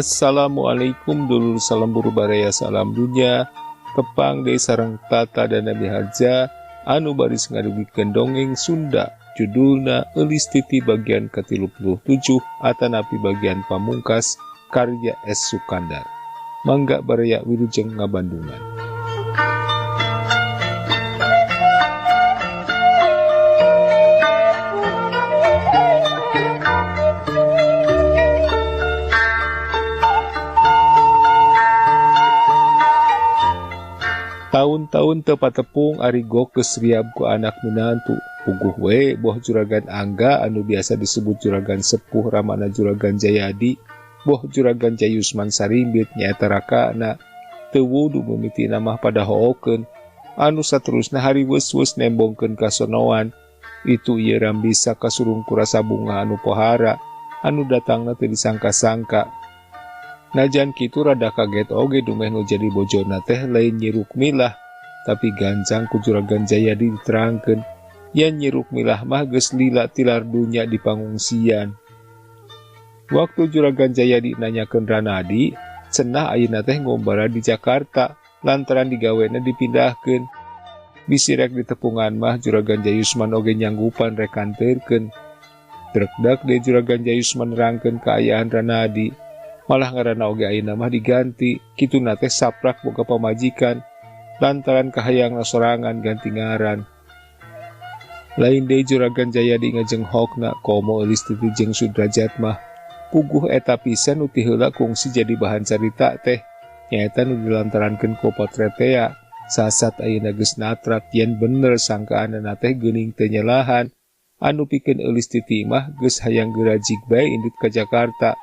Assalamualaikum dulur, salam buru baraya, salam dunya. Tepang deui sareng Tata dan Nabi Harja anu baris ngadugikeun dongeng Sunda judulna Eulis Titi bagian ke-37 atanapi bagian pamungkas karya S. Sukandar. Mangga baraya wilujeng ngabandungan. Tahun-tahun teu patepung ari Gok geus riab ku anak minantu. Puguh we boh Juragan Angga anu biasa disebut Juragan Sepuh ramana Juragan Jayadi, boh Juragan Jayusman Sarimbit nyaeta rakana. Teu wudu mimitina mah pada hookeun. Anu saterusna hariweus-weus nembongkeun kasonoan. Itu ieu rambisa kasurung ku rasa bunga anu pohara, anu datangna teu disangka-sangka. Najan kitu rada kaget oge dumeh nu jadi bojona teh lain Nyi Rukmilah, tapi gancang ku Juragan Jayadi diterangkeun yen Nyi Rukmilah mah geus lila tilar dunya di pangungsian. Waktu Juragan Jayadi nanyakeun Ranadi, cenah ayeuna teh ngombara di Jakarta lantaran digawena dipindahkeun. Bisi rek ditepungan mah Juragan Jayusman oge nyanggupan rek kanteurkeun. Drekdak deui Juragan Jayusman nerangkeun kaayaan Ranadi. Malah ngaranna oge ayeuna mah diganti, kituna teh saprak boga pamajikan lantaran kahayangna sorangan ganti ngaran. Lain deui Juragan Jayadi ngajenghokna komo Eulis Titi jeung Sudrajat mah. Puguh eta pisan nu ti heula kungsi jadi bahan carita teh, nyaeta nu dilantarankeun ku potret tea. Sasat ayeuna geus natrat yen bener sangkaanana teh geuning teu nyelahan. Anu pikeun Eulis Titi mah geus hayang geurajig bae indit ka Jakarta.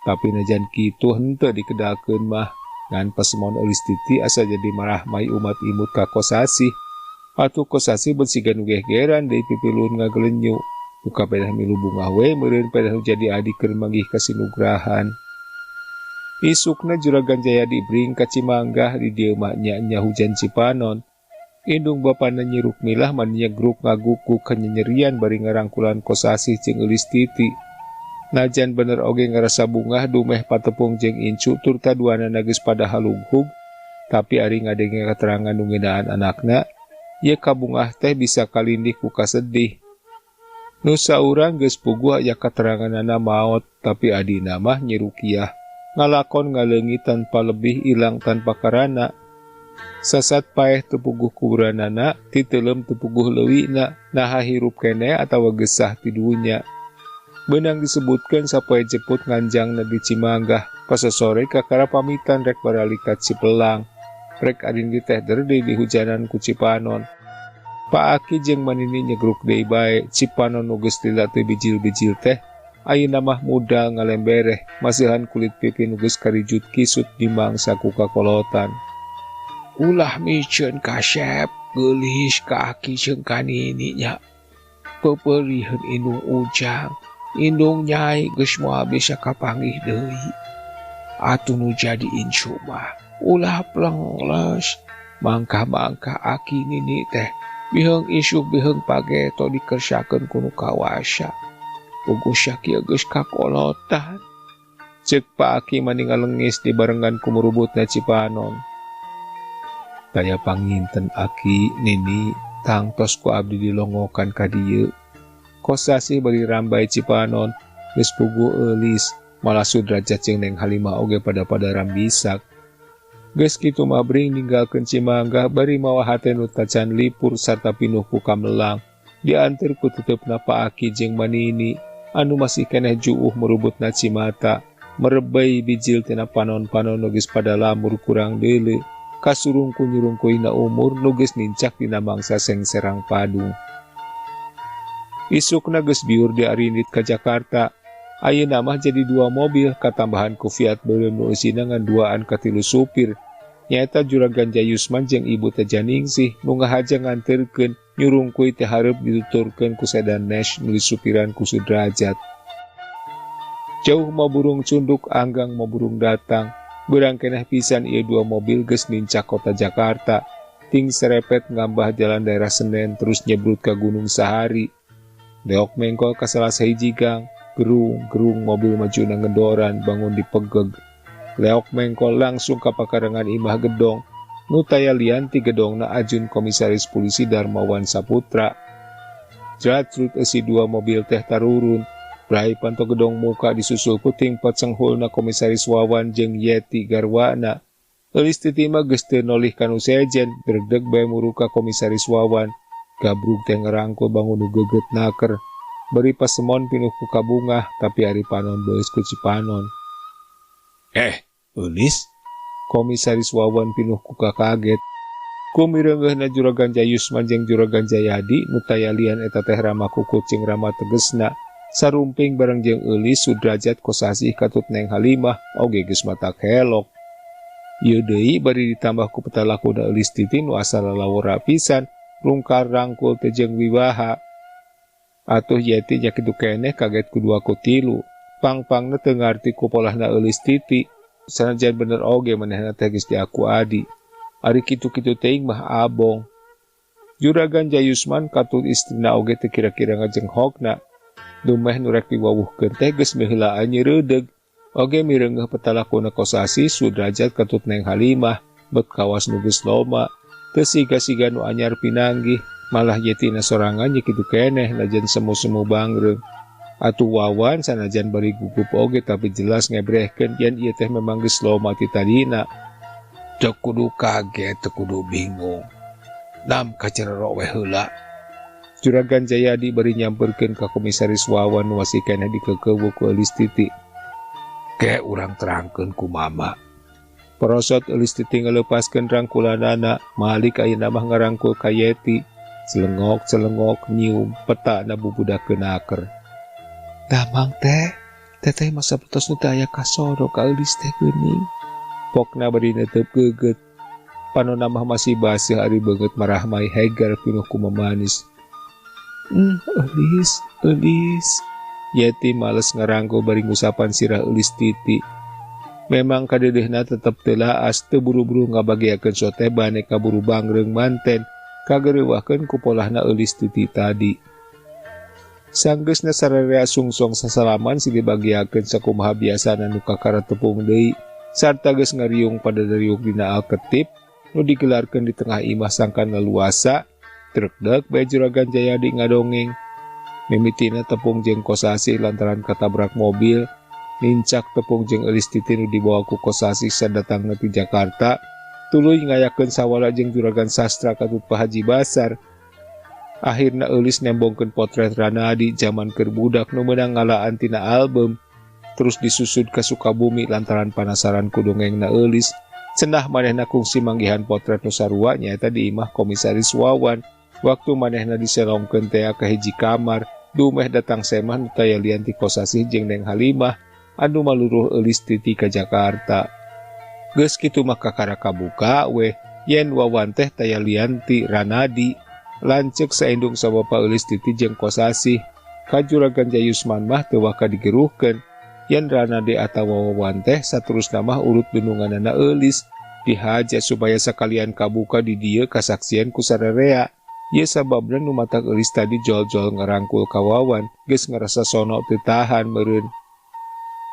Tapi najan kitu henteu dikedakeun mah, ngan pasemon Eulis Titi asa jadi marahmai umat imut ka Kosasih. Atuh Kosasih besiga nu gehgeran deui pipilun ngagelenyu. Muka pedah milu bungah we meureun pedah nu jadi adi keur manggih kasinugrahan. Isukna Juragan Jayadi bring ka Cimanggah di dieu mah nya-nya hujan Cipanon. Indung bapana Nyi Rukmilah mah nyegruk ngaguku kanyenyerian bari ngarangkulan Kosasih jeung Eulis Titi. Najan bener oge ngarasa bungah dumeh patepung jeung incu turta duanana geus pada halughug, tapi ari ngadenge katerangan nu ngeunaan anakna, ieu kabungah teh bisa kalindih ku kasedih. Nu saurang geus puguh aya kateranganana maot, tapi adina mah Nyi Rukiah ngalakon ngaleungit tanpa lebih ilang tanpa karana. Sasat paeh teu puguh kuburanana, titeuleum teu puguh leuwina, naha hirup keneh atawa gesah ti dunya. Beunang disebutkeun sapoe jeput nganjangna di Cimanggah, pasosore kakara pamitan rek baralik ka Cipelang. Rek arindi teh derde di hujanan ku Cipanon. Pak Aki jeung Manini nyegruk deui bae, Cipanon nu geus lila teu bijil-bijil teh, ayeuna mah mudal ngalembereh, masihan kulit pipi nu geus karijut kisut dimangsa ku kakolotan. Ulah miceun kasep, geulis ka aki jeung ka nini nya. Peupeuriheun indung ujang. Indung nyai geus moal bisa kapanggih deui. Atuh nu jadi incu mah ulah plengles. Mangkah-mangkah aki nini teh biheung isuk biheung pageto dikersakeun ku nu kawasa. Puguh sakieu geus kakolotan. Ceuk Pak Aki mani ngalengis dibarengan ku murubutna Cipanon. Taya panginten aki nini tangtos ku abdi dilongokan ka dieu. Kosasih bari rambai Cipanon geus puguh eulis, malah Sudrajat jeung Neng Halimah oge pada-pada rambisak. Geus kitu mah bring ninggalkeun Cimanggah bari mawa hate nu tacan lipur sarta pinuh ku kamelang. Dianteur ku tuteupna Pak Aki jeung Manini anu masih keneh juuh merubutna cimata, merebei bijil tina panon-panon nu geus pada lamur kurang deuleu, kasurung ku nyurungkuina umur nu geus nincak dina mangsa sengserang padung. Isukna geus biur di arindit ka Jakarta. Ayeuna mah jadi dua mobil katambahan ku Fiat beureum nu eusina ngan duaan ka tilu supir. Nyaeta Juragan Jayusman jeung Ibu Tejaningsih nu ngahaja nganterkeun nyurungkuy teh hareup dituturkeun ku sedan Nash nu disupiran ku Sudrajat. Jauh mah burung cunduk, anggang mah burung datang. Beurang keneh pisan ieu dua mobil geus nincak kota Jakarta. Ting serepet ngambah jalan daerah Senen terus nyebrut ka Gunung Sahari. Leok mengkol ka salah sahiji gang. Gerung-gerung mobil majuna ngedoran bangun dipegeg. Leok mengkol langsung ka pakarangan imah gedong. Nu taya lian ti gedongna ajun komisaris polisi Darmawan Saputra. Jratrut eusi dua mobil teh tarurun. Brai panto gedong muka disusul ku tingpat senghulna komisaris Wawan jeung Yeti garwana. Eulis Titi mah geus teu nolih ka nu sejen, dregdeg bae muruka komisaris Wawan. Gabrug teh ngerangkul bangun nu geget naker. Beri pasemon pinuh ku kabungah, tapi ari panon beus ku cipanon. Eulis? Komisaris Wawan pinuh ku kakaget. Ku mireungeuhna Juragan Jayusman jeung Juragan Jayadi, nu taya lian eta teh rama ku kucing rama tegesna. Sarumping bareng jeung Eulis Sudrajat Kosasih katut Neng Halimah oge geus matak helok. Ieu deui bari ditambah ku petalakuna Eulis Titi nu asal lalawora pisan, rungkar rangkul teh jeung wiwaha. Atuh Yeti nya kitu keneh kaget ku dua ku tilu. Pang-pangna teu ngarti ku polahna Eulis Titi. Sanajan bener oge manehna teh geus diaku adi. Ari kitu-kitu teuing mah abong. Juragan Jayusman katut istrina oge teu kira-kira ngajenghokna. Dumeh nu rek diwawuhkeun teh geus miheulaan nyereudeg. Oge mireungeuh petalakuna Kosasih Sudrajat katut Neng Halimah bet kawas nu geus loma. Teu siga-siga nu anyar pinanggih. Malah Yetina sorangan nya kitu keneh najan semu-semu bangreung. Atuh Wawan sanajan bari gugup oge tapi jelas ngebrehkeun yen ieu teh memang geus loma ti tadina. Teu kudu kaget, teu kudu bingung. Nam kacerero we heula. Juragan Jayadi bari nyamperkeun ka komisaris Wawan nu masih keneh dikekeuweuh ku Eulis Titi. Ke urang terangkeun ku mama. Porosot Eulis Titi ngaleupaskeun rangkulanana, malik ayeuna mah ngarangkul ka Yeti. Celengok-celengok nyium peta na bubudakeun aker. Damang teh, teteh masa betos nu teu aya kasoro ka Eulis teh geuning. Pokna bari netep geugeut. Panona mah masih baseuh ari beungeut marahmai hegar pinuh ku memanis. Eulis, Eulis. Yeti males ngarangkul bari ngusapan sirah Eulis Titi. Memang kadeudeuhna tetep teu laas, teu buru-buru ngabagiakeun sote bane kaburu bangreung manten. Kagereuwahkeun ku polahna Eulis Titi tadi. Sanggeusna sararea sungsong sasalaman silih bagiakeun sakumaha biasana nu kakara tepung deui sarta geus ngariung pada dariuk dina alketip nu digelarkeun di tengah imah sangkan leluasa. Trekdek bae Juragan Jayadi ngadongeng. Mimitina tepung jeung Kosasih lantaran katabrak mobil, nincak tepung jeung Eulis Titi nu dibawa ku Kosasih sadatangna ti Jakarta. Tuluy ngayakeun sawala jeung Juragan Sastra katut Pak Haji Basar. Akhirna Eulis nembongkeun potret Ranadi jaman keur budak nu meunang ngalaan tina album. Terus disusud ka Sukabumi lantaran panasaran ku dongengna Eulis. Cenah manehna kungsi manggihan potret nu sarua nyaeta di imah komisaris Wawan. Waktu manehna diselongkeun tea ka hiji kamar, dumeh datang semah nu taya lian ti Kosasih jeung Neng Halimah anu maluruh Eulis Titi ka Jakarta. Geus kitu mah kakara kabuka weh yen Wawan teh taya lian ti Ranadi. Lanceuk saindung sabapa Eulis Titi jeung Kosasih. Ka Juragan Jayusman mah teu waka digeruhkeun. Yen Ranadi atawa Wawan teh saterusna mah urut dununganana Eulis dihaja supaya sakalian kabuka di dieu kasaksian ku sararea. Ieu sababna nu matak Eulis tadi jol-jol ngarangkul ka Wawan geus ngarasa sono teu tahan meureun.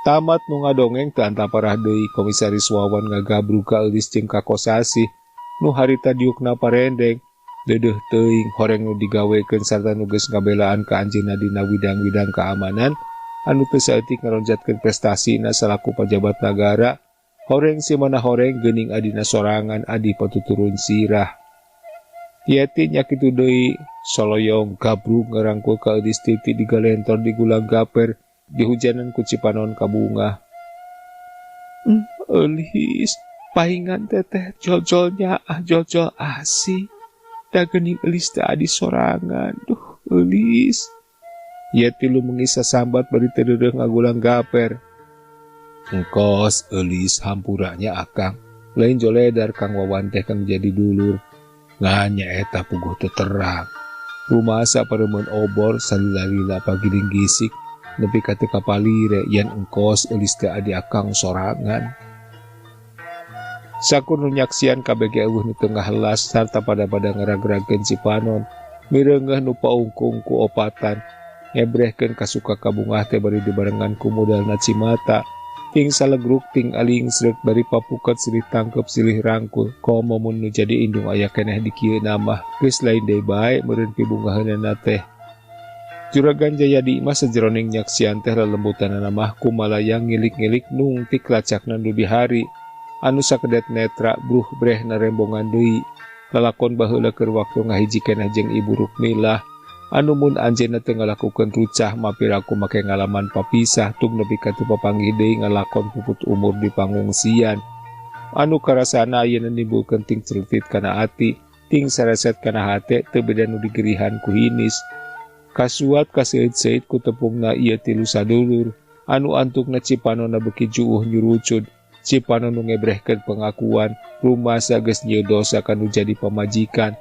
Tamat nu ngadongeng teu antaparah deui komisaris Wawan ngagabrug ka Eulis jeung ka Kosasih nu harita diukna parendeng. Deudeuh teuing horeng nu digawekeun sarta nu geus ngabelaan ka anjeunna dina widang-widang keamanan anu teu saeutik ngaronjatkeun prestasina salaku pajabat nagara. Horeng si mana horeng geuning adina sorangan adi patuturun sirah. Yeti nya kitu deui soloyong gabrug ngarangkul ka Eulis Titi digalentor di gulang gaper dihujanan ku cipanon kabungah. Eulis, pahingan teteh jol-jolnya ah jol-jol asih. Da geuning Eulis teh adi sorangan. Duh, Eulis. Yeti lumengi sasambat bari teu deudeuh ngagulang gaper. Engkos Eulis hampuranya akang. Lain joledar Kang Wawan teh kang jadi dulur. Ngan nyaeta puguh teu terang. Rumasa paremun obor salila-lila pagiling gisik nepi ka teu kapalire yen engkos Eulis teh adi akang sorangan. Sakur nu nyaksian kabeh eueuh nu teu ngahelas sarta pada-pada ngaragrageun cipanon. Mireungeuh nu paungkung ku opatan. Ngebrehkeun kasuka kabungah teh bari dibarengan ku modalna cimata. Ting salegruk ting aling sreuk bari papuket silih tangkep silih rangkul. Komo mun nu jadi indung aya keneh di kieu mah geus lain deui bae meureun pibungaheunana teh. Juragan Jayadi mah sajeroning nyaksian teh lelembutanana mah kumalayang ngilik-ngilik nungtik lacakna nu bihari. Anu sakedet netra bruh breh narembongan deui. Lalakon baheula keur waktu ngahiji keneh jeung Ibu Rukmilah. Anu mun anjeunna teu ngalakukeun rucah mapiraku make ngalaman papisah tung nepi ka teu papanggih deui ngalakon puput umur di pangungsian. Anu karasana ayeuna nimbulkeun ting celetit kana ati, ting sareset kana hate teu beda nu digerihan ku hinis. Kasuat kaseuit-seuit ku tepungna ieu tilu sadulur, anu antukna cipanona beuki juuh nyurucud, cipano nu ngebrehkeun pengakuan, rumasa geus nyieun dosa kanu jadi pamajikan,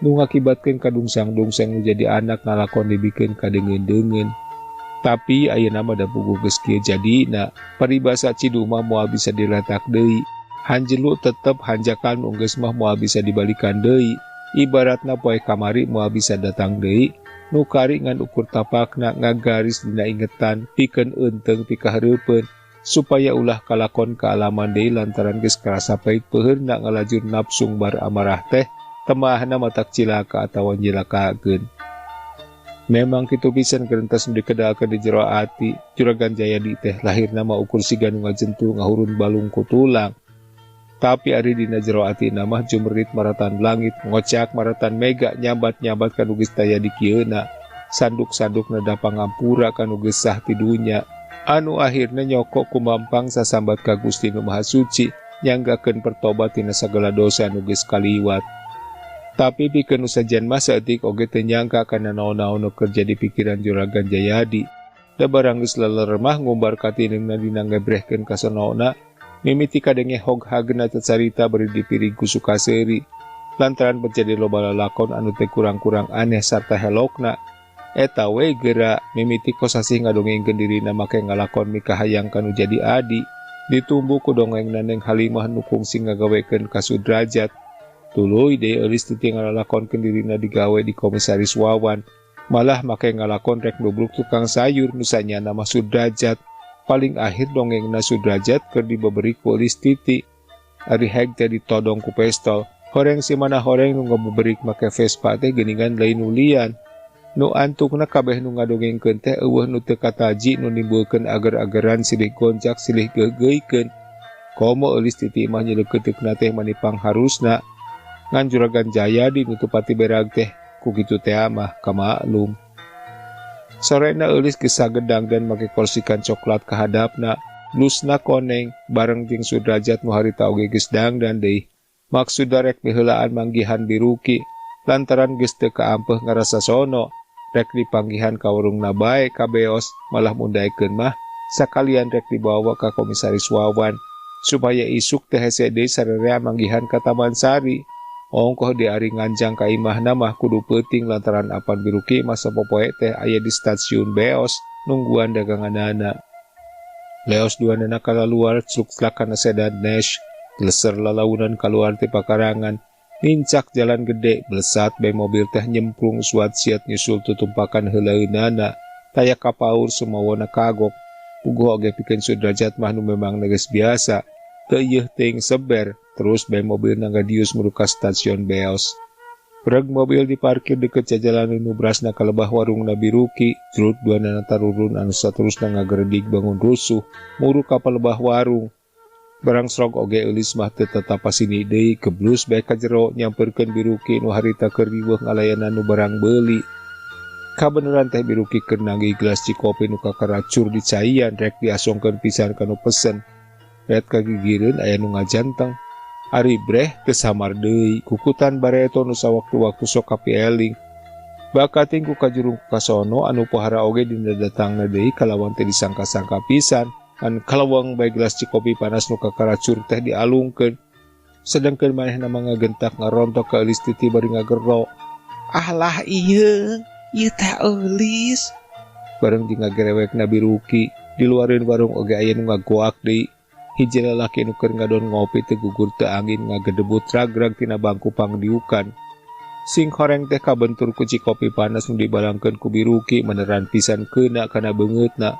nu ngakibatkeun kadungsang-dungsang nu jadi anak ngalakon dibikeun kadeungeun-deungeun. Tapi ayeuna mah da puguh geus kieu jadina, paribasa ciduh mah moal bisa diletak deui. Hanjelu tetep hanjakal nu geus mah moal bisa dibalikan deui. Ibaratna poe kamari moal bisa datang deui. Nu kari ngan ukur tapakna ngagaris dina ingetan pikeun eunteung pikahareupeun supaya ulah kalakon kaalaman deui lantaran geus karasa pait peuheurna ngalajur nafsu bar amarah teh temahna matak cilaka atawa nyilakakeun. Memang kitu pisan gerentas nu dikedalkeun di jero ati. Juragan Jayadi teh lahirna mah ukur siga nu ngajentul ngahurun balung ku tulang. Tapi ari dina jero atina mah jumerit maratan langit, ngocak maratan mega, nyambat-nyambat kanu geus taya di kieuna. Sanduk-sandukna da pangampura kanu geus sah ti dunya. Anu akhirna nyokok kumampang sasambat ka Gusti Nu Maha Suci, nyanggakeun pertobat tina sagala dosa anu geus kaliwat. Tapi pikeun nu sajian mah saeutik oge teu nyangka kana naon-naon nu keur jadi pikiran Juragan Jayadi. Da barang geus leler mah ngumbar katineungna dina ngebrehkeun kasonona, mimiti kadenge hog-hagna cacarita bari dipirig ku sukaseuri. Lantaran menjadi loba lalakon anu teh kurang-kurang aneh sarta helokna. Eta we geura mimiti kosasih ngadongengkeun dirina make ngalakon mikahayang kanu jadi adi. Ditumbu ku dongengna Neng Halimah nu kungsi ngagawekeun ka Sudrajat. Tuluy deui eulis titi ngalalakonkeun dirina digawe di komisaris Wawan. Malah make ngalakon rek nubruk tukang sayur nu sanyana mah Sudrajat. Paling akhir dongengna Sudrajat keur dibeberi ku eulis titi. Ari heg teh ditodong ku pestol. Horeng si mana horeng nu ngabeberik make Vespa teh geuningan lain ulian. Nu antukna kabeh nu ngadongengkeun teh eueuh nu teu kataji nu nimbulkeun ager-ageran silih gonjak silih geugeuikeun. Komo eulis titi mah nyeleukeuteukeuna teh manipang harusna. Ngan Juragan Jayadi nu teu pati berag teh ku kitu teh mah kamaklum. Sorena eulis geus sagedang dan make korsikan coklat kahadapna, blusna koneng bareng jeung Sudrajat nu harita oge geus dangdan deui. Maksudna rek miheulaan manggihan Biruki lantaran geus teu kaampeuh ngarasa sono, rek dipanggihan ka warungna bae ka beos, malah mundaekeun mah sakalian rek dibawa ka komisaris Wawan supaya isuk teh hese deui sararea manggihan ka Taman Sari. Ongkoh di ari nganjang ka imahna mah kudu peuting lantaran apan Biruki masa popoe teh aya di stasiun beos nungguan daganganana. Leos duanana kalaluar celuk-celak kana sedan Nash, leser lalaunan kaluar ti pakarangan, nincak jalan gede, belesat bae mobil teh nyemplung suat siat nyusul tutumpakan heulaeunana, taya kapaur sumawona kagok. Puguh oge pikeun Sudrajat mah nu memang geus biasa, teu yeuh teuing seber. Terus bae mobil nangadius menuju ka stasiun beos. Breg mobil diparkir deket jajalan nu brasna kalebah warung Biruki, jurut duanana tarurun anu saterusna ngageredig bangun rusuh, muru ka palebah warung. Barang srog oge eulis mah teu tatapasini deui, geblus bae ka jero nyamperkeun Biruki nu harita keur riweuh ngalayanan nu barang beuli. Kabeneran teh Biruki keur nanggi gelas cikopi nu kakaracur di caian rek diasongkeun pisan ka nu pesen. Ret kagigireun aya nu ngajanteng. Ari breh teu samar deui, kukutan bareto nu sawaktu-waktu sok kapieling. Bakating ku kajurung kasono anu pohara oge dina datangna deui kalawan teh disangka-sangka pisan. Kan kalawang bae gelas cikopi panas nu kakaracur teh dialungkeun. Sedengkeun manehna mah ngagentak ngarontok ka eulis titi bari ngagero. Alah ieu, ieu teh eulis. Bareng jeung ngagerewekna Biruki, diluareun warung oge aya nu ngagoak deui. Hiji lalaki nu keur ngadon ngopi teu gugur teu angin ngagedebut ragrag tina bangku pangdiukan. Sing horeng teh kabentur ku cikopi panas nu dibalangkeun ku Biruki meneran pisan keuna kana beungeutna.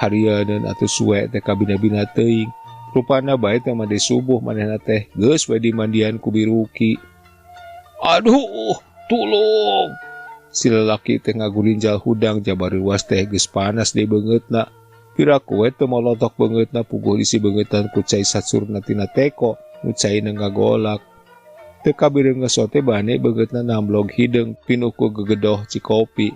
Harianeun atuh suwe teh kabina-bina teuing. Rupana bae teh mandi subuh manehna teh geus we dimandian ku Biruki. Aduh, tulung. Si lalaki teh ngagurinjal hudang jabar ruas teh geus panas di beungeutna. Piraku we teu molotok beungeutna puguh isi beungeutan ku cai sasurna tina teko nu caina ngagolak. Teu kabireungeus sote bane beungeutna namblog hideung pinuh ku gegedoh cikopi.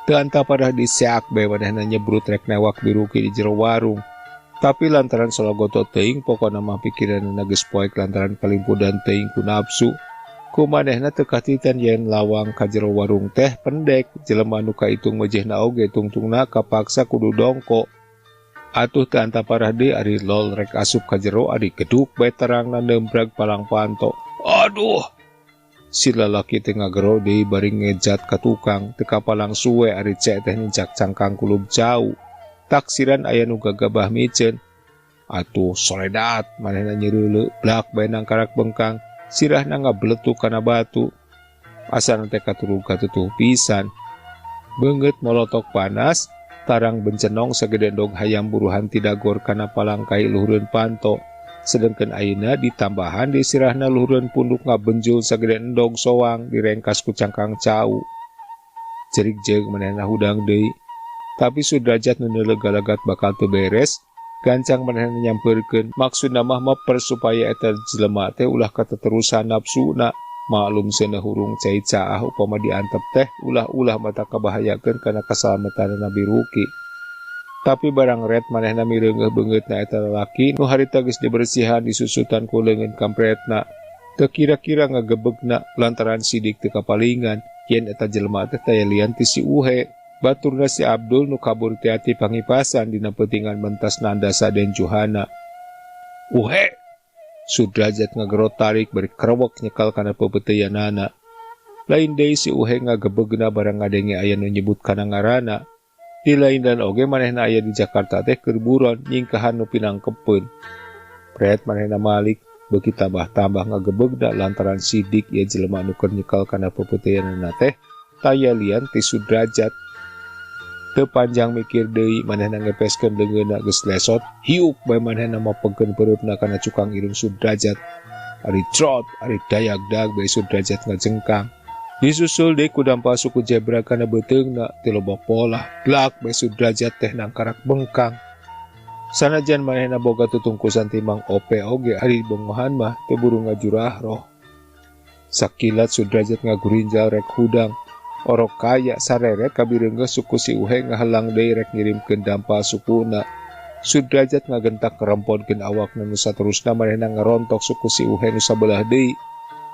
Teu antapadah diseak bae manehna nyebrut rek newak Biruki di jero warung. Tapi lantaran sologoto teuing pokona mah pikiranna geus poek lantaran kalimpudan teuing ku nafsu. Ku manehna teu katiten yen lawang ka jero warung teh pendek, jelema nu kaitung wejehna oge tungtungna kapaksa kudu dongko. Atuh teu antaparah deui ari lol rek asup ka jero ari geduk bae terangna nembrag palang panto. Aduh! Si lalaki teh ngagero deui bari ngejat ka tukang, teu kapalang suwe ari cek teh nincak cangkang kulub cau. Taksiran aya nu gagabah miceun. Atuh soledat manehna nyereuleuh blak bae nangkarak bengkang. Sirahna ngabeletuk kana batu. Asana teh katurug katutuh pisan. Beungeut molotok panas, tarang bencenong sagede endog hayam buruhan tidagor kana palangkai luhureun panto. Sedengkeun ayeuna ditambahan di sirahna luhureun punduk ngabenjul sagede endog soang direngkas ku cangkang cau. Cerik jeung manehna hudang deui. Tapi Sudrajat nu neuleuh galagat bakal teu beres, gancang manehna nyampeurkeun maksudna mah meper supaya eta jelema teh ulah kateterusan nafsuna. Maklum seuneu hurung cai caah upama diantep teh ulah-ulah mata kabahayakeun kana kasalamatanna Biruki. Tapi barang ret manehna mireungeuh beungeutna eta lalaki nu harita geus dibersihan disusutan ku leungeun kampretna. Teu kira-kira ngagebegna lantaran sidik teu kapalingan yen eta jelema teh taya lian ti si Uhe. Baturna si Abdul nu kabur ti ati pangipasan dina peutingan mentas Nandasa den Juhana. Uhe! Sudrajat ngagero tarik bari krewek nyekal kana peupeuteuyanana. Lain deui si Uhe ngagebegna barang ngadenge aya nu nyebut kana ngaranna. Di lain dan oge manehna aya di Jakarta teh keur buron nyingkahan nu pinangkepeun. Pret manehna malik beuki tambah-tambah ngagebegna lantaran sidik ieu jelema nu keur nyekal kana peupeuteuyanana teh taya lian ti Sudrajat. Teu panjang mikir deui manehna ngepeskeun leungeunna geus lesot, hiuk bae manehna mapegkeun pereupna kana cukang irung Sudrajat. Ari trot, ari dayag-dag bae Sudrajat ngajengkang. Disusul deui ku dampal suku jebra kana beuteungna ti loba polah, blak bae Sudrajat teh nangkarak bengkang. Sanajan manehna boga tutungkusan timang ope oge ari bongohan mah teu buru ngajurah roh. Sakilat Sudrajat ngagurinjal rek hudang. Orok kaya sareret kabireungeuh suku si Uhe ngahalang deui rek ngirimkeun dampal sukuna. Sudrajat ngagentak ngeremponkeun awakna nu saterusna manehna ngarontok suku si Uhe nu sabelah deui.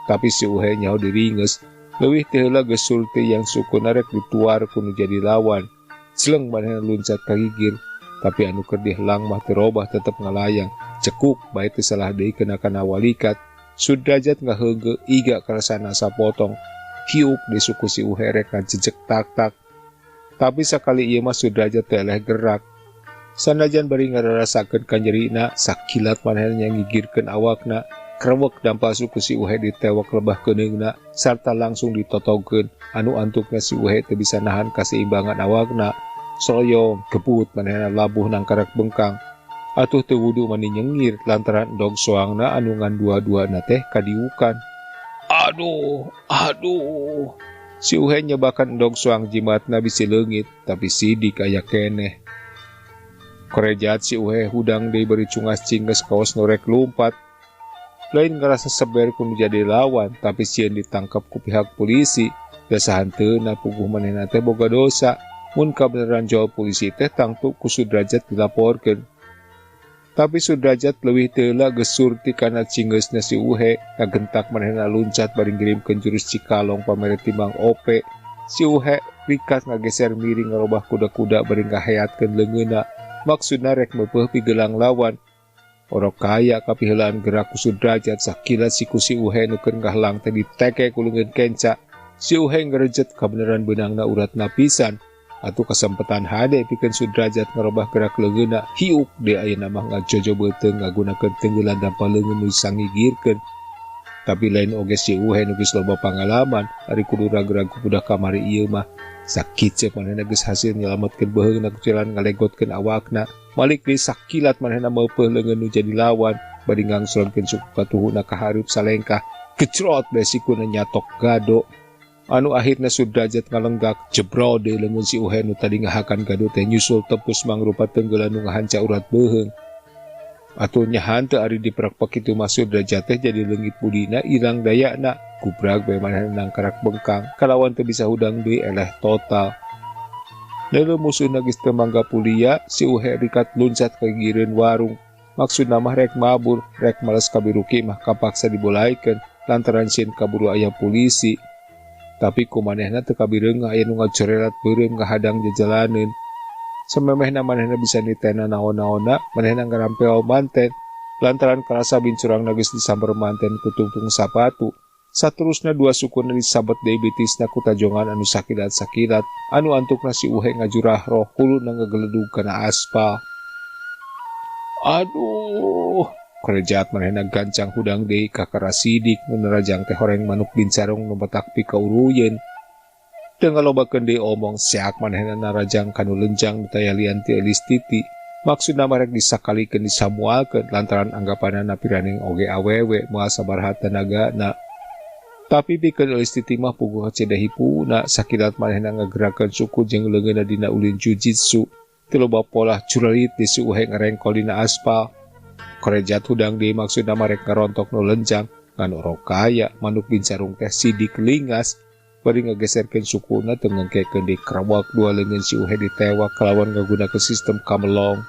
Tapi si Uhe nyaho diringeus, leuwih teu heula geus surti yang sukuna rek dituar ku nu jadi lawan. Celeng manehna luncat ka gigir, tapi anu keur dihelang mah teu robah tetep ngalayang. Cekuk bae teu salah deui kena kana walikat. Sudrajat ngaheugeuh iga karasana sapotong. Hiuk di suku si Uhe rek ngajejek tak-tak. Tapi sakali ieu mah Sudrajat teh eleh gerak. Sanajan bari ngararasakeun kanyerina, sakilat manehna ngigirkeun awakna, krewek dampal suku si Uhe ditewak lebah keuneungna sarta langsung ditotogeun anu antukna si Uhe teu bisa nahan kaseimbangan awakna. Soyong kebut manehna labuh nangkarak bengkang. Atuh teu wudu mani nyengir lantaran endog soangna anu ngan dua-duana teh kadiukan. Aduh, aduh. Si Uhe nyebakan endog soang jimatna bisi leungit, tapi sidik aya keneh. Korejat si Uhe hudang deui bari cungas-cinges kaos nu rek lumpat. Lain ngarasa seber ku nu jadi lawan, tapi sieun ditangkap ku pihak polisi. Dasa hanteuna puguh manehna teh boga dosa. Mun kabeneran jawab polisi teh tangtu ku Sudrajat dilaporkeun. Tapi Sudrajat leuwih teu heula geus surti kana cingeusna si Uhe, ngagentak manehna luncat bari ngirimkeun jurus cikalong pamere timang ope. Si Uhe rikat ngageser miring ngarobah kuda-kuda bari ngaheatkeun leungeunna. Maksudna rek meupeuh pigelang lawan. Orok kaya kapiheulaan gerak ku Sudrajat sakilat siku si Uhe nu keur ngahalang teh diteke ku leungeun kenca. Si Uhe ngerejet kabeneran beunangna uratna pisan. Atuh kasempatan hade pikeun Sudrajat ngarobah gerak leungeunna hiuk deui ayeuna mah ngajojo beuteung ngagunakeun tenggelan dampal leungeun nu sangigirkeun. Tapi lain oge si Uhe nu geus loba pangalaman ari kudu ragu-ragu budak kamari ieu mah. Sakit cek manehna geus hasil nyelametkeun beuheungna ku jalan ngalegotkeun awakna. Malik deui sakilat manehna meupeuh leungeun nu jadi lawan bari ngangslonkeun suku katuhuna ka hareup salengkah. Gecrot bae sikuna nyatok gado. Anu akhirna Sudrajat ngalenggak jebro deui leungeun si Uhe nu tadi ngahakan gado teh nyusul tepus mangrupa tenggelan nu ngahanca urat beuheung. Atuh nyahan teu ari diperekpek kitu mah Sudrajat teh jadi leungit budina ilang dayana. Gubrag bae manehna nangkarak bengkang kalawan teu bisa hudang deui eleh total. Leuleuh musuhna geus teu mangga pulia, si Uhe rikat luncat ka gigireun warung. Maksudna mah rek mabur, rek males ka Biruki mah kapaksa dibolaikeun lantaran sieun kaburu aya polisi. Tapi kumanehna teu kabireungah aya nu ngajorelat beureum ngahadang jajalaneun. Samemehna manehna bisa nitena naon-naonna, manehna ngarampel manten lantaran karasa bincurangna geus disamber manten ku tungtung sapatu. Saterusna dua sukuna disabet deui bitisna ku tajongan anu sakilat-sakilat, anu antukna si Uhe ngajurah roh huluna ngageledug kana aspal. Aduh, kerejat manehna gancang hudang deui ka karasidik nu narajang teh horeng manuk bincarong nu matak pikauruyeun. Teu ngalobakeun deui omong seak manehna narajang kanu lenjang nu tayalian ti Eulis Titi. Maksudna mah rek disakalikeun disamualkeun lantaran anggapanana piraning oge awewe moal sabaraha tenagana. Tapi pikeun Eulis Titi mah puguh kacida hipuna sakilat manehna ngagerakeun suku jeung leungeunna dina ulin jujitsu. Teu loba polah curalit di si Uhe ngarengkol dina aspal. Korejat hudang deui maksudna mah rek ngarontok nu lenjang ngan orok kaya manuk bincarung teh sidik lingas bari ngageserkeun sukuna teu ngengkekeun deui krawak dua leungeun si Uhe ditewak kalawan ngagunakeun sistem kamelong.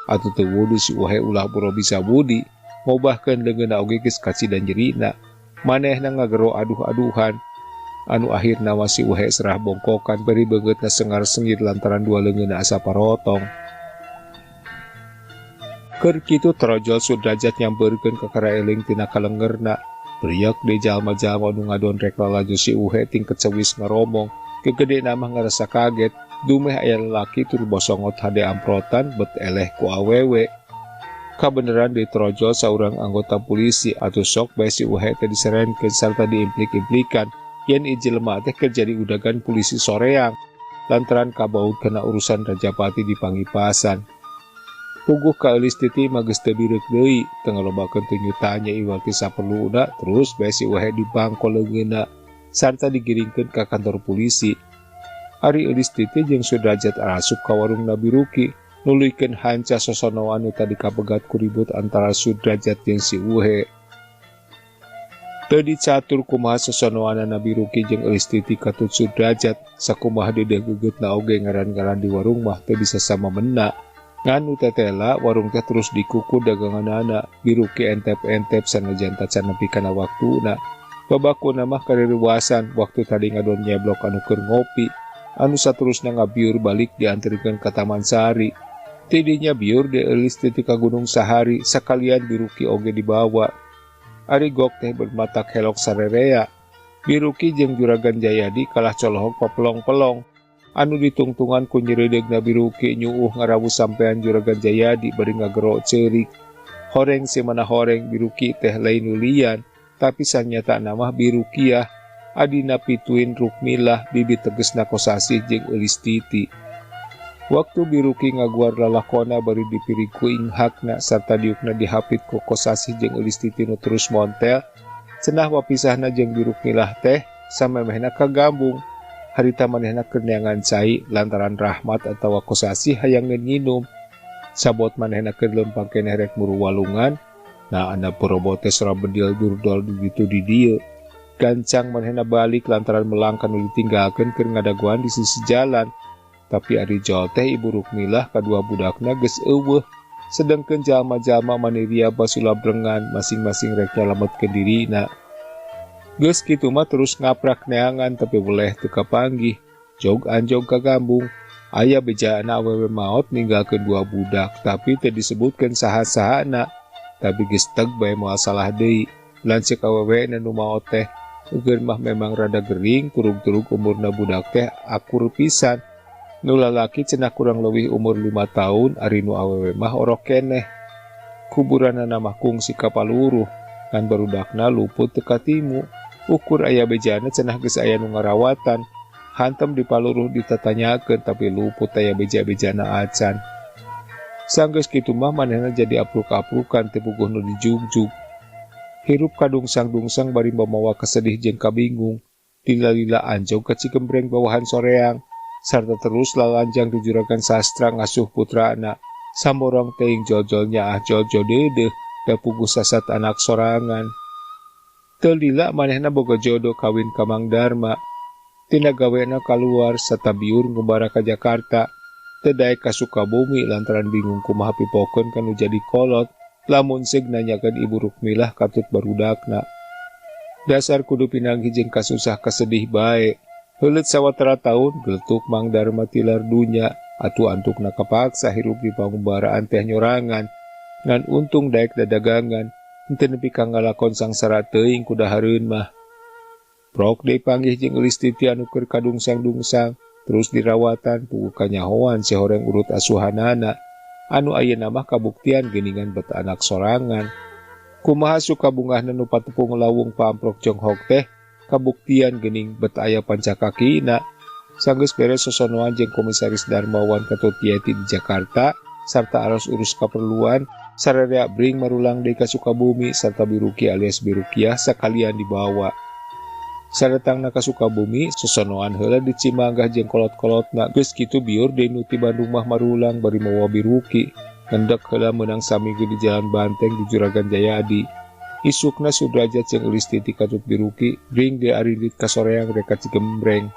Atuh teu wudu si Uhe ulah boro bisa budi ngobahkeun leungeunna oge geus kacida nyerina. Manehna ngagero aduh-aduhan anu akhirna mah si Uhe serah bongkokan bari beungeutna sengar-sengir lantaran dua leungeunna asa parotong. Keur kitu torojol Sudrajat nyampeurkeun ka karaeling tina kalengerna. Riak deui jalma-jalma nu ngadon rek lalajo si Uhe tingket cewis ngaromong. Kegedena mah ngarasa kaget, dumeh aya lalaki tur bosongot hade amprotan bet eleh ku awewe. Kabeneran deui torojol saurang anggota polisi atuh sok bae si Uhe teh diserenkeun sarta diimplik-implikan yen ieu jelema teh keur jadi udagan polisi soreang lantaran kabaut kana urusan Rajapati di Pangipasan. Puguh ka Eulis Titi mah geus teu bireuk deui, teu ngalobakeun tunyutanya iwal ti saperluna, terus bae si Uhe dibangko leungeunna sarta digiringkeun ka kantor polisi. Ari Eulis Titi jeung Sudrajat arasup ka warung Nabi Ruki, nuluykeun hanca sosonoan nu tadi kapegat ku ribut antara Sudrajat jeung si Uhe. Teu dicatur kumaha sosonoanna Nabi Ruki jeung Eulis Titi katut Sudrajat, sakumaha deudeuh gegeutna oge ngaran-ngaran di warung mah teu bisa sama mena. Ngan nu tetela warung teh terus dikuku daganganana, Biruki entep-entep sanajan tacan nepi kana waktuna. Babakuna mah kaririwasan waktu tadi ngadon nyeblok anu keur ngopi, anu saterusna ngabiur balik dianterkeun ka Taman Sari. Tidinya biur di Eulis Titi ka Gunung Sahari, sakalian Biruki oge dibawa. Ari gok teh bermatak helok sarerea. Biruki jeung Juragan Jayadi kalah colohok papelong-pelong. Anu ditungtungan ku nyereudegna Biruki nyuuh ngarawu sampean Juragan Jayadi bari ngagero ceurik. Horeng si mana horeng Biruki teh lain nulian, tapi sanyatana mah Birukiah adina pituin Rukmilah bibit tegesna Kosasih jeung Eulis Titi. Waktu Biruki ngaguar lalakona bari dipirig ku inghakna sarta diukna dihapit ku Kosasih jeung Eulis Titi nu terus montel, cenah wapisahna jeung Birukmilah teh samemehna kagambung. Harita manehna keur neangan cai lantaran Rahmat atawa Kosasih hayang nginum. Sabot manehna keur lempang keneh rek muru walungan, nah ana porobote sora bedil durdol di ditu di dieu. Gancang manehna balik lantaran melangkan nu ditinggalkeun keur ngadagoan di sisi jalan. Tapi ari jol teh Ibu Rukmilah kadua budakna geus eueuh. Sedengkeun jalma-jalma maniria basula brengan masing-masing rek nyalametkeun dirina. Geus kitu mah terus ngaprak neangan tapi weleh teu kapanggih. Jog anjog ka gambung. Aya bejaana awewe maot ninggalkeun dua budak tapi teu disebutkeun saha-sahana. Tapi geus teg bae moal salah deui. Lanceuk awewe nu maot teh eugeun mah memang rada gering turug-turug umurna budak teh akur pisan. Nu lalaki cenah kurang leuwih umur 5 tahun ari nu awewe mah orok keneh. Kuburanana mah kungsi kapaluruh. Ngan barudakna luput teu katimu. Ukur aya bejana cenah geus aya nu ngarawatan. Hantem dipaluruh ditatanyakeun tapi luput aya beja-bejana acan. Sanggeus kitu mah manehna jadi apruk-aprukan teu puguh nu dijugjug. Hirup kadungsang-dungsang bari mamawa kasedih jeung kabingung. Lila-lila anjog ka Cigembreng bawahan soreang sarta terus lalanjang di Juragan Sastra ngasuh putrana. Samborong teuing jol-jol nyaah jol-jol deudeuh da puguh sasat anak sorangan. Teu lila manehna boga jodoh kawin ka Mang Darma. Tina gawena kaluar sarta biur ngumbara ka Jakarta. Teu daek ka Sukabumi lantaran bingung kumaha pipokeun ka nu jadi kolot. Lamun seug nanyakeun Ibu Rukmilah katut barudakna. Dasar kudu pinanggih jeung kasusah kasedih bae. Heuleut sawatara taun geletuk Mang Darma tilar dunya. Atuh antukna kapaksa hirup di pangumbaraan teh nyorangan. Ngan untung daek dadagangan. Henteu nepi ka ngalakon sangsara teuing ku dahareun mah. Prok deui panggih jeung Eulis Titi anu keur kadungsang-dungsang. Terus dirawatan puguh kanyahoan si horeng urut asuhanana. Anu ayeuna mah kabuktian geuningan bet anak sorangan. Kumaha suka bungahna nu patepung lawung paamprok jonghok teh kabuktian geuning bet aya pancakakina. Sanggeus beres sosonoan jeung Komisaris Darmawan Ketut Yeti di Jakarta sarta aros urus kaperluan sararea bring marulang deui ka Sukabumi sarta Biruki alias Birukiah sakalian dibawa. Sadatangna ka Sukabumi sosonoan heula di Cimanggah jeung kolot-kolotna geus kitu biur deui nu ti Bandung mah marulang bari mawa Biruki. Ngendek heula meunang saminggu di Jalan Banteng di Juragan Jayadi. Isukna Sudrajat jeung Eulis Titi katut Biruki bring deui arindit ka soreang rek ka Cigembreng.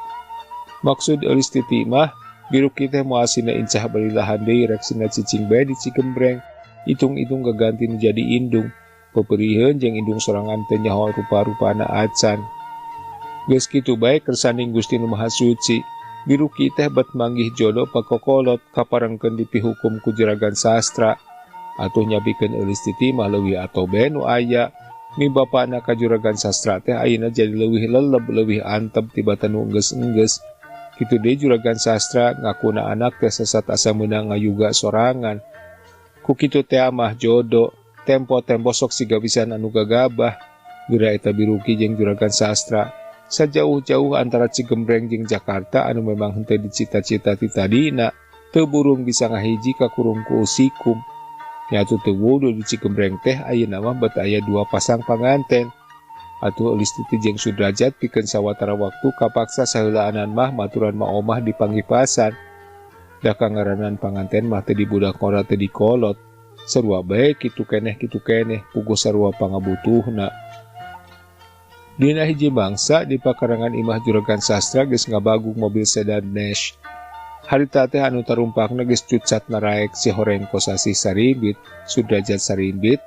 Maksud Eulis Titi mah Biruki teh moal sina incah bali lahan deui rek sina cicing bae di Cigembreng. Itung-itung gaganti nu jadi indung. Peperiheun jeung indung sorangan teh nyaho rupa-rupana acan. Geus kitu bae kersaning Gusti Nu Maha Suci. Biruki teh bet manggih jodoh pakokolot kaparengkeun dipihukum ku Juragan Sastra. Atuh nyabikeun Eulis Titi mah leuwih atobe nu aya. Mi bapana ka Juragan Sastra teh ayeuna jadi leuwih leleb leuwih antep tibatan nu enggeus-enggeus. Kitu deui Juragan Sastra ngakuna anak teh sesat asa meunang ngayuga sorangan. Ku kitu teh mah jodoh, tempo-tempo sok siga pisan anu gagabah. Geura eta Biruki jeung Juragan Sastra. Sajauh-jauh antara Cigembreng jeung Jakarta anu memang henteu dicita-cita ti tadina, teu burung bisa ngahiji ka kurung ku usikum. Nyatu teu wudu di Cigembreng teh ayeuna mah bet aya dua pasang panganten. Atuh Eulis Titi jeung Sudrajat pikeun sawatara waktu kapaksa saheulaanan mah maturan ma omah dipanggipasan. Da kangaranan panganten mah teu dibudak ora teu dikolot. Sarua bae kitu keneh puguh sarua pangabutuhna. Dina hiji mangsa di pakarangan imah Juragan Sastra geus ngabagung mobil sedan Nash. Harita teh anu tarumpakna geus cucat naraek si horeng kosasih Sarimbit, Sudrajat Sarimbit.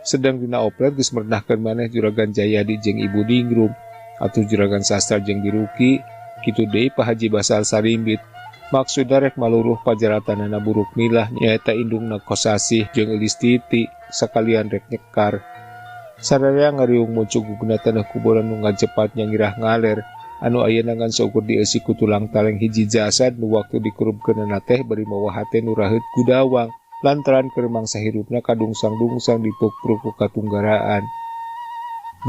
Sedang dina oplet geus merenahkeun maneh Juragan Jayadi jeung Ibu Ningrum atuh Juragan Sastra jeung Biruki, kitu deui Pak Haji Basal Sarimbit. Maksudna rek maluruh pajaratanana buruk milah nyaeta indungna kosasih jeung Eulis Titi sakalian rek nyekar. Sararea ngariung muncugugna tanah kuburan nu ngajepat nyangirah ngaler anu ayeuna ngan saukur dieusi ku tulang taleng hiji jasad nu waktu dikurubkeunana teh bari mawa hate nu raheut gudawang lantaran keur mangsa hirupna kadungsang-dungsang dipukpruk ku katunggaraan.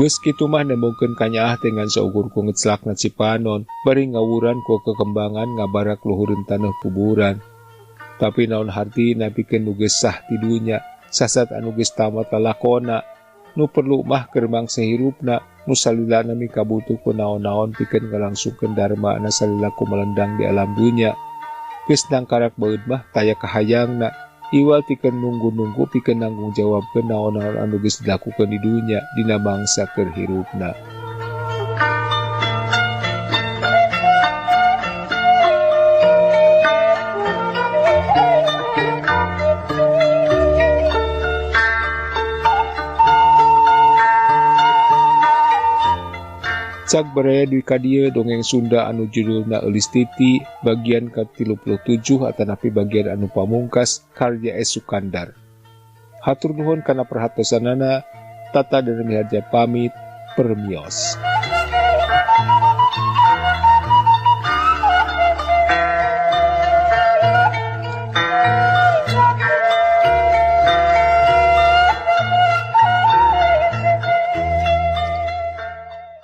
Geus kitu mah nembongkeun kanyaah teh ngan saukur ku ngeclakna cipanon bari ngawuran ku kekembangan ngabarak luhureun tanah kuburan. Tapi naon hartina pikeun nu geus sah ti dunya, sasat anu geus tamat lalakona. Nu perlu mah keur mangsa hirupna nu salilana mikabutuh ku naon-naon pikeun ngalangsungkeun dharma-na salila ku melendang di alam dunya. Geus nangkarak baeud mah taya kahayangna iwal tikeun nunggu-nunggu pikeun nanggung jawabkeun naon-naon anu geus dilakukeun di dunya dina mangsa keur hirupna. Cag baraya duwi ka dieu dongeng Sunda anu judulna Eulis Titi bagian ka-37 atanapi bagian anu pamungkas karya S. Sukandar. Hatur nuhun kana perhatosanana, Tata dan Miharja pamit, permios.